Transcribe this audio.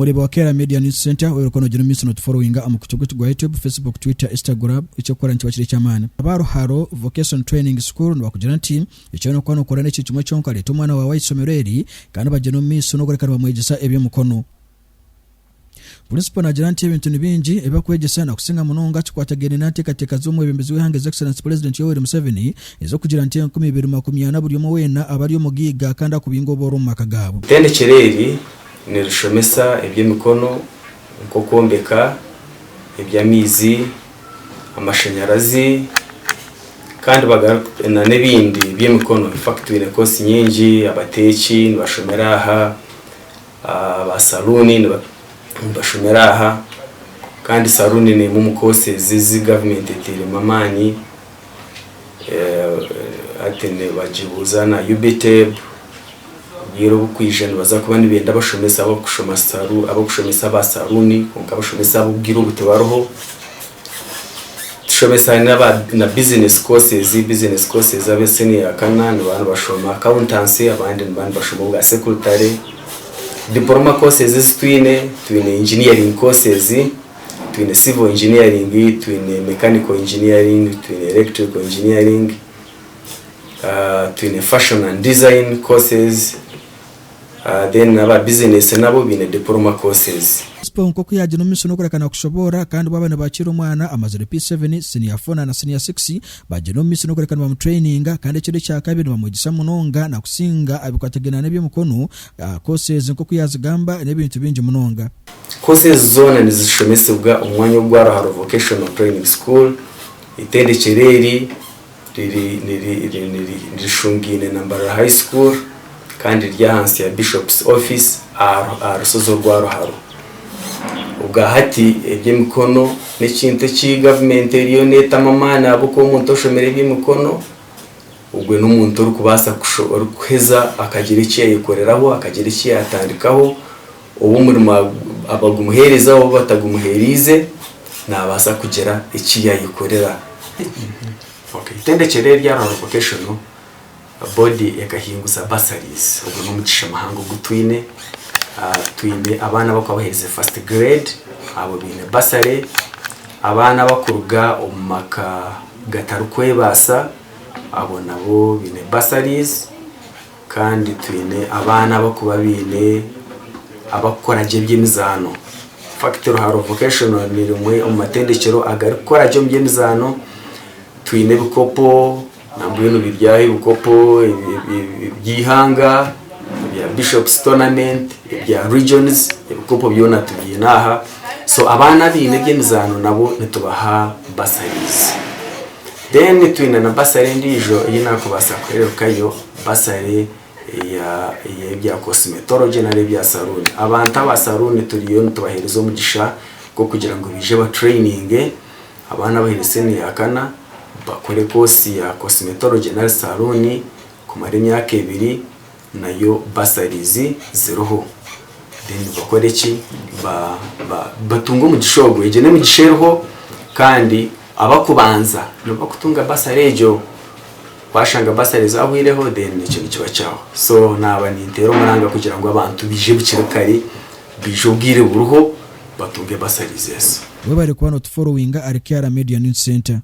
Omureebi wa Keera Media News Centre webare kuba nogyenda omu maiso notuforowinga aha mukutu gwaitu gwa YouTube, Facebook, Twitter, Instagram ekyokukora nikiba kiri ekyamaani. Aba Ruharo Vocation Training School nibakugira nti eki oine kuba nokora nekiri kimwe kyonka reeta omwana waawe aha ishomero eri kandi bagyende omu maiso nokureka nibamwegyesa eby'emikono. Purincipo naagira nti ebintu ni bingi ebi bakwegyesa nakusinga munonga kikwatagaine n'enteekateeka z'omwebembezi w'eihanga His Excellency Pulezidenti Yoweri Museveni ez'okugira nti 2040 buri omwe weena abe ari omugaiga kandi akubinga obooro omu maka gaabo. Itendekyero eri nirishomesa eby'emikono nk'okwombeka, eby'amaizi, amashanyarazi kandi n'ebindi by'emikono. In fact twine course nyingi, abateeki nibashomera aha. Aba saluuni nibashomera aha kandi saluuni n'emwe omu courses ezi gavumenti etairemu amaani hati nibagihuza na UBTEB obwire oburikwija nibaza kuba nibenda abashomesa abarikushomesa aba saluuni kwonka abashomesa abo obwire obu tibariho. Tushomesa na bizinesi courses, bizinesi courses aba siniya ya kana nibaba nibashoma accountancy abandi nibaba nibashoma obwa secretary. Diporoma courses ezi twine, twine engineering courses, twine civil engineering, twine mechanical engineering, twine electrical engineering, twine fashion and design courses. Then aba bizinesi nabo baine diploma courses. Principal nk'oku yaagira omu maisho n'okureka nakushoboora kandi baaba nibakiira omwana amazire P7, senior four na senior six bagyenda omu maisho n'okureka nibamutraininga kandi ekindi ekyakabiri nibamwegyesa munonga nakusinga abikwatagaine n'eby'emikono courses nk'oku yaazigamba n'ebintu bingi munonga. Courses zoona nizishomesibwa omu mwanya ogwa Ruharo Vocational Training School. Itendekyero eri Rishungaine na Mbarara High School kandi riri ahansi ya Bishop's Office aha rushozi orwa Ruharo. Obwahati eby'emikono n'ekintu eki gavumenti eriyo neetamu amaani ahabw'okuba omuntu oshomire eby'emikono ogwe n'omuntu orikubaasa orikuheza akagira eki yaayekoreraho akagira eki yaatandikaho obu omurimo abagumuheereza oba batagumuheeriize naabaasa kugira eki yaayekorera. Eitendekero erya Ruharo Vocational Board ekahinguza bursaries, ogwo n'omugisha muhango ogu twine. Twine abaana abarikuba baherize first grade abo baine bursary, abaana abarikuruga omu maka gatarikwebaasa abo nabo baine bursaries kandi twine abaana abarikuba baine abarikukora gye eby'emizaano. In fact Ruharo Vocational ni rimwe omu matendekyero agarikukora gye omu by'emizaano. Twine ebikopo nambwenu biri aho ebikopo eby'eihanga, ebya Bishops tournament, ebya regions, ebikopo byona tubiine aha. So abaana abaine eby'emizaano nabo nitubaha bursaries. Then twine na bursary endiijo ei naakubaasa kuhererukayo, bursary ey'ebya cosmetology nari ebya saluuni. Abantu aba saluuni turiyo nitubaheereza omugisha gw'okugira ngu baije baturaininge, abaana abaine siniya ya kana bakore koosi ya cosmetology nari saluuni kumara emyaka ebiri nayo bursaries ziriho. Then bakore ki? Batunge omugisha ogwo. Egyo n'emigisha eriho kandi abakubanza nibo bakutunga bursary egyo. Washanga bursary zahwireho then ekyo nikiba kyahwa. So naaba ninteera omuranga kugira ngu abantu baije bukiri kare, baije obwire buriho batunge bursaries ezo. Webare kuba notuforowinga ahari Kiara Media News Centre.